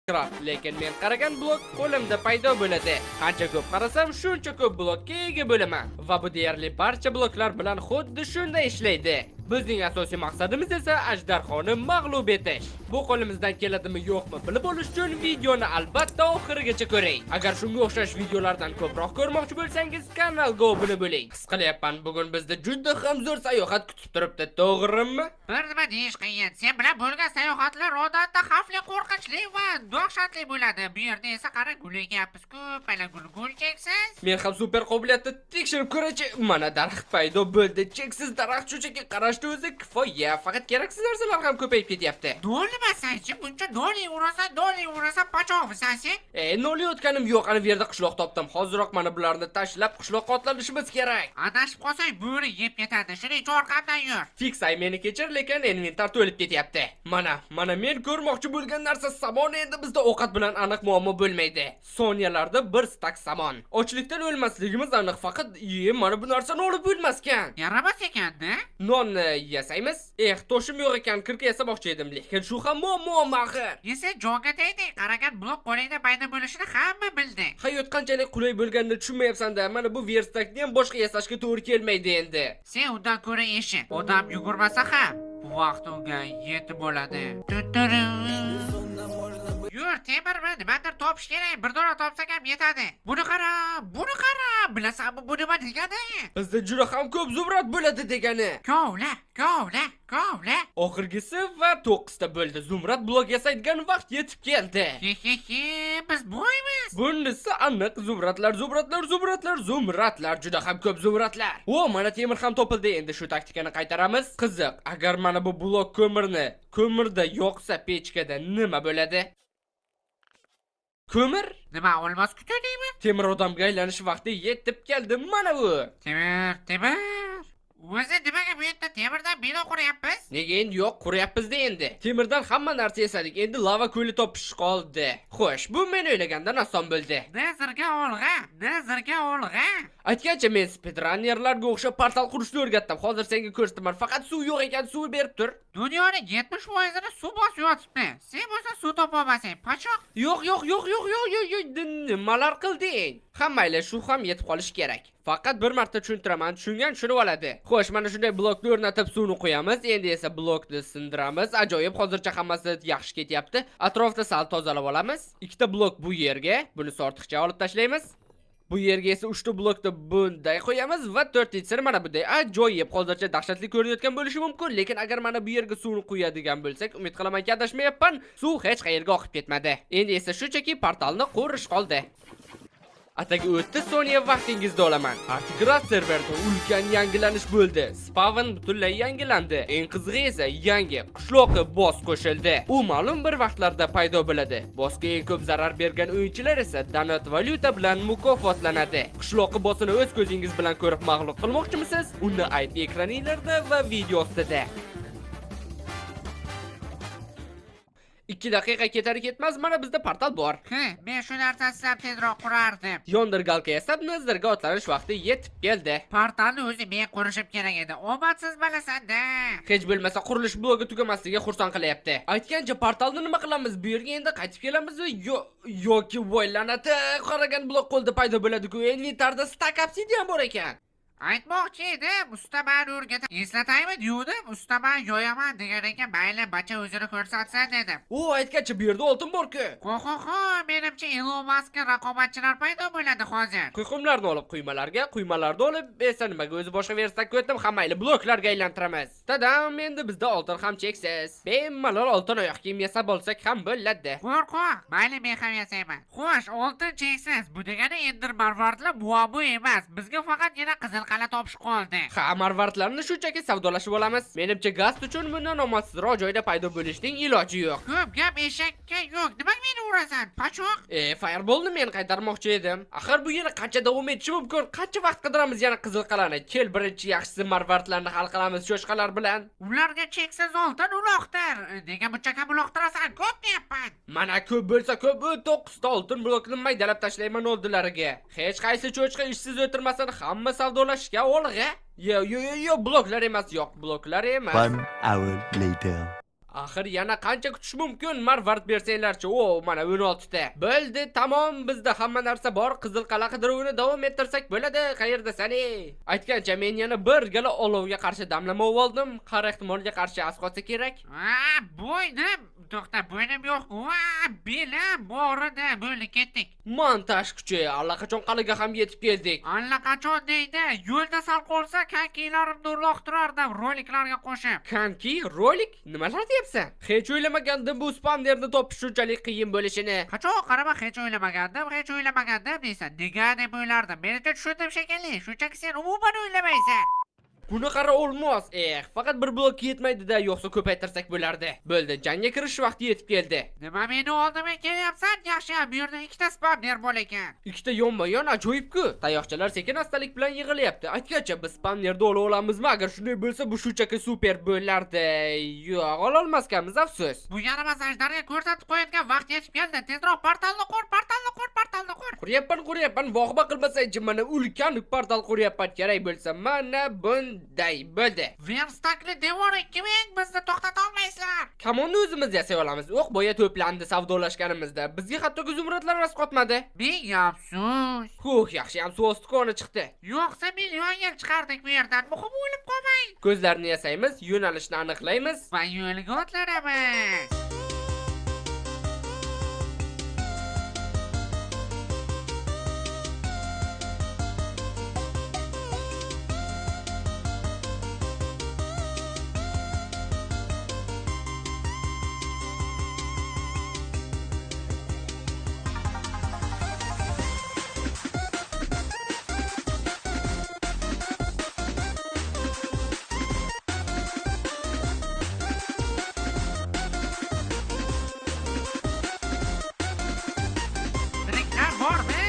Minecraft, lekin men qaragan blok qo'limda paydo bo'ladi. Qancha ko'p qarasam, shuncha ko'p blokka ega bo'laman. Va bu deyarli barcha bloklar bilan xuddi shunday ishlaydi. Bizning asosiy maqsadimiz esa ajdarhoni mag'lub etish. Bu qo'limizdan keladimi yo'qmi bilib olish uchun videoni albatta oxirigacha ko'ring. Agar shunga o'xshash videolardan ko'proq ko'rmoqchi bo'lsangiz, kanalga obuna bo'ling. His qilyapman, bugun bizda juda ham zo'r sayohat kutib turibdi, to'g'rimi? Bir nima deyish qiyin. Sen bilan bo'lgan sayohatlar odatda xavfli, qo'rqinchli va dahshatli bo'ladi. Bu yerda esa qara, gul ekyapmiz. Ko'p mana gul, gul cheksiz. Men ham super qobiliyatni tekshirib ko'raychi. Mana daraxt paydo bo'ldi. Cheksiz daraxt, shunchaki qarashni o'zi kifoya. Faqat keraksiz narsalar ham ko'payib ketyapti. Nol nimasan-chi? Buncha nol yeyverasan, nol yeyverasan, pachoqmisan sen? Nolayotganim yo'q. Ana bu yerda qishloq topdim. Hoziroq mana bularni tashlab qishloqqa otlanishimiz kerak. Adashib qolsang, bo'ri yeb ketadi. Shuning uchun orqamdan yur. Fiksay, meni kechir, lekin inventar to'lib ketyapti. Mana men ko'rmoqchi bo'lgan narsa somon. Endi bizda ovqat bilan aniq muammo bo'lmaydi. Soniyalarda bir stak somon. Ochlikdan o'lmasligimiz aniq, faqat mana bu narsani olib bo'lmaskan. Yaramas ekan-da. Nonni yasaymiz. Eh, toshim yo'q ekan, kirka yasamoqchi edim, lekin shu ham muammo axir. Esa jonga tegding. Qaragan blok qo'lingda paydo bo'lishini hamma bildi. Hayot qanchalik qulay bo'lganini tushunmayapsan-da. Mana bu verstakni ham boshqa yasashga to'g'ri kelmaydi endi. Sen undan ko'ra eshit. Odam yugurmasa ham bu vaqt unga yetib bo'ladi. Tutturu. Yur, temirmi, nimadir topish kerak. Bir dona topsak ham yetadi. Buni qara, buni qara. Bilasanmi bu nima degani? Bizda juda ham ko'p zumrad bo'ladi degani. Kovla, kovla, kovla. Oxirgisi va 9 ta bo'ldi. Zumrad blok yasaydigan vaqt yetib keldi. He he he, biz boymiz. Bunisi aniq zumradlar, zumradlar, zumradlar, zumradlar, juda ham ko'p zumradlar. O, mana temir ham topildi. Endi shu taktikani qaytaramiz. Qiziq, agar mana bu blok ko'mirni ko'mirda yoqsa pechkada nima bo'ladi? Ko'mir? Nima, olmos kutadingmi? Temir odamga aylanish vaqti yetib keldi. Mana bu. Temir, temir. O'zi nimaga bu yerda temirdan bino quryapmiz? Nega endi yo'q, quryapmiz-da endi. Temirdan hamma narsa yasadik. Endi lava ko'li topish qoldi. Xo'sh, bu men o'ylagandan oson bo'ldi. Nazirga olg'a, nazirga olg'a. Aytgancha, men speedrunnerlarga o'xshab portal qurishni o'rgatdim. Hozir senga ko'rsataman. Faqat suv yo'q ekan, suv berib tur. Dunyoning 70%ini suv bosib yotibdi. Sen bo'lsa suv topolmasang, pachoq. Yo'q, yo'q, yo'q, yo'q, yo'q, yo'q, yo'q, nimalar qilding? Ha, mayli, shu ham yetib qolishi kerak. Faqat bir marta tushuntiraman, tushungan tushunib oladi. Xo'sh, mana shunday blokni o'rnatib suvni qo'yamiz. Endi esa blokni sindiramiz. Ajoyib, hozircha hammasi yaxshi ketyapti. Atrofni sal tozalab olamiz. Ikkita blok bu yerga, buni ortiqcha olib tashlaymiz. Bu yerga esa 3 ta blokni bunday qo'yamiz va 4-chisini mana bunday. Ajoyib, hozircha dahshatli ko'rinayotgan bo'lishi mumkin, lekin agar mana bu yerga suvni quyadigan bo'lsak, umid qilamanki adashmayapman, suv hech qayerga oqib ketmadi. Endi esa shunchaki portalni qurish qoldi. Atigi 30 soniya vaqtingizni olaman. Artigrad serverda ulkan yangilanish bo'ldi. Spawn butunlay yangilandi. Eng qizig'i esa yangi qishloqi boss qo'shildi. U ma'lum bir vaqtlarda paydo bo'ladi. Bossga eng ko'p zarar bergan o'yinchilar esa donat valyuta bilan mukofotlanadi. Qishloqi bossini o'z ko'zingiz bilan ko'rib mag'lub qilmoqchimisiz? Uni IP ekraningizda va video ostida. 2 daqiqa ketar ketmaz mana bizda portal bor. He, men shu narsani ham tezroq qurardim. Yondirgalka yasab Nezerga otlanish vaqti yetib keldi. Portalni o'zi men qurishim kerak edi. Omadsiz bolasan-da. Hech bo'lmasa qurilish blogi tugamasligi xursand qilyapti. Aytgancha, portalni nima qilamiz? Bu yerga endi qaytib kelamizmi? Yoki voy la'nati, qaragan blok qo'lda paydo bo'ladi-ku. Inventarda stak obsidian bor ekan. Aytmoqchi edim, usta mani o'rgata. Eslataymi deyuvdim, usta man yoyaman degan ekan, mayli bacha o'zini ko'rsatsin dedim. U aytgancha, bu yerda oltin bor-ku. Qo'y, qo'y, qo'y, menimcha Elon Muskga raqobatchilar paydo bo'ladi hozir. Quyqumlarni olib quymalarga, quymalarni olib esa nimaga o'zi boshqa verstakka o'tdim, ha mayli bloklarga aylantiramiz. Tadam, endi bizda oltin ham cheksiz. Bemalol oltin oyoq kiyim yasab olsak ham bo'ladi. Qo'rqoq, mayli men ham yasayman. Xo'sh, oltin cheksiz. Bu degani Ender marvaridlar muammo emas. Bizga faqatgina qizil qal'a topish qoldi. Ha, marvaridlarni shunchaki savdolashib olamiz. Menimcha, gaz uchun bundan omadsizroq joyda paydo bo'lishning iloji yo'q. Ko'p gap eshakka yo'q. Nimaga meni urasan? Pachoq. Fireballni men qaytarmoqchi edim. Axir bu yana qancha davom etishi mumkin? Qancha vaqt qidiramiz yana qizil qal'ani? Kel, birinchi yaxshisi marvaridlarni hal qilamiz cho'chqalar bilan. Ularga cheksiz oltin uloqtir. Nega buncha kam uloqtirasan? Ko'p deyapman. Mana ko'p bo'lsa ko'p, 9 ta oltin blokni maydalab tashlayman oldilariga. Hech qaysi cho'chqa ishsiz o'tirmasin, hamma savdolashishga olg'a. Yo, yo, yo, yo, bloklar emas, yo'q, bloklar emas. 1 hour later. Axir yana qancha kutish mumkin? Marvarid bersanglarchi. O, mana 16 ta. Bo'ldi, tamom, bizda hamma narsa bor. Qizil qal'a qidiruvini davom ettirsak bo'ladi. Qayerdasan ey? Aytgancha, men yana bir gala olovga qarshi damlama oldim. Har ehtimolga qarshi as qolsa kerak. A, bo'ynim, to'xta, bo'ynim yo'q. Va, belim og'ridi. Bo'ldi, ketdik. Montaj kuchi, allaqachon qal'aga ham yetib keldik. Allaqachon deydi. Yo'lda sal qolsa, konkilarimni uloqtirardim roliklarga qo'shib. Kanki, rolik? Nimalar deyapsan? Hech o'ylamagandim bu spawnerni topish shunchalik qiyin bo'lishini. Qachon qarama, hech o'ylamagandim, hech o'ylamagandim deysan. Nega deb o'ylardim. Menimcha, tushundim shekilli. Shunchaki sen umuman o'ylamaysan. Buni qara, olmos. Eh, faqat bir blok yetmaydi-da, yo'qsa ko'paytirsak bo'lardi. Bo'ldi, jangga kirish vaqti yetib keldi. Nima, meni oldimga kelyapsan? Yaxshi ham bu yerda ikkita spawner bor ekan. Ikkita yonma-yon, ajoyib-ku. Tayoqchalar sekin astalik bilan yig'ilyapti. Aytgancha, biz spawnerni ola olamizmi? Agar shunday bo'lsa, bu shunchaki super bo'lardi. Yo'q, ololmaskanmiz, afsus. Bu yaramas ajdarga ko'rsatib qo'yadigan vaqt yetib keldi. Tezroq portalni qur, portalni qur, portalni qur. Quryapman, quryapman. Vahima qilmasangchi, mana ulkan portal quryapman. Kerak bo'lsa, mana bunday bo'ldi. Verstakli devor 2000, bizni to'xtata olmaysizlar. Kamonni o'zimiz yasay olamiz. O'q boya to'plandi savdolashganimizda. Bizga hattoki zumradlar rost qotmadi. Ming afsus. Huh, yaxshi ham suv osti koni chiqdi. Yo'qsa million yil chiqardik bu yerdan. Muhim, o'lib qolmang. Ko'zlarni yasaymiz, yo'nalishni aniqlaymiz. Va yo'lga otlanamiz. Tiriklar bormi?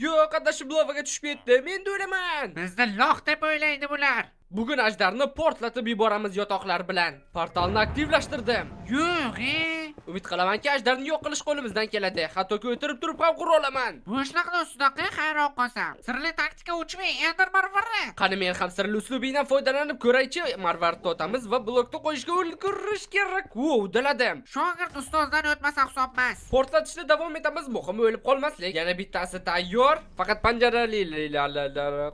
Yo'q, adashib lavaga tushib ketdim. Endi o'laman. Bizni lox deb o'ylaydi bular. Bugun ajdarni portlatib yuboramiz yotoqlar bilan. Portalni aktivlashtirdim. Yo'q, e. Umid qilamanki, ajdarni yo'q qilish qo'limizdan keladi. Hattoki o'tirib turib ham qura olaman. Bo'shliqni ustida hayron qolsam. Sirli taktika 3000 Ender marvari. Qani, men ham sirli uslubingdan foydalanib ko'raychi. Marvaridni otamiz va blokni qo'yishga ulgurish kerak. Wow, udaladim. Shogird ustozdan o'tmasa hisob emas. Portlatishda davom etamiz. Muhimi o'lib qolmaslik. Yana bittasi tayyor. Faqat panjarali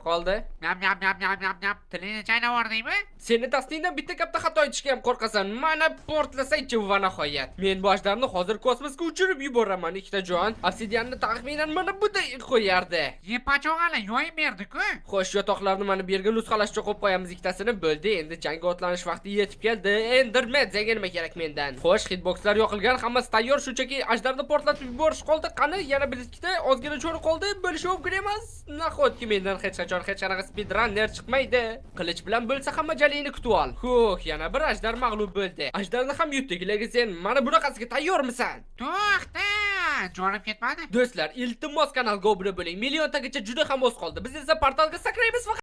qoldi. Nyam nyam nyam nyam nyam nyam. Tilingni chaynab yubordingmi? Seni dastingdan bitta katta xato aytishga ham qo'rqasan. Mana, portlasaychi va nihoyat. Men bu ajdarni hozir kosmosga uchirib yuboraman, ikkita jon. Obsidianni taxminan mana bunday qo'yardi. Yepachog'ali yoyib berdi-ku. Xo'sh, yotoqlarni mana bu yerga nusxalashcha qo'yib qo'yamiz ikkitasini. Bo'ldi, endi jangga otlanish vaqti yetib keldi. Enderman, senga nima kerak mendan? Xo'sh, hitboxlar yoqilgan, hammasi tayyor, shunchaki ajdarni portlatib yuborish qoldi. Qani, yana bir ikkita ozgina cho'ri qoldi. Bo'lishi mumkin emas. Nahotki mendan hech qachon hech qanaqa speedrunner chiqmaydi. Qilich bilan bo'lsa hamma jalingni kutib ol. Huh, yana bir ajdar mag'lub bo'ldi. Ajdarni ham yutdik, lekin sen mana bunaqasiga tayyormisan? To'xta, jonim ketmadi. Do'stlar, iltimos, kanalga obuna bo'ling. Milliontagacha juda ham oz qoldi. Biz esa portalga sakraymiz va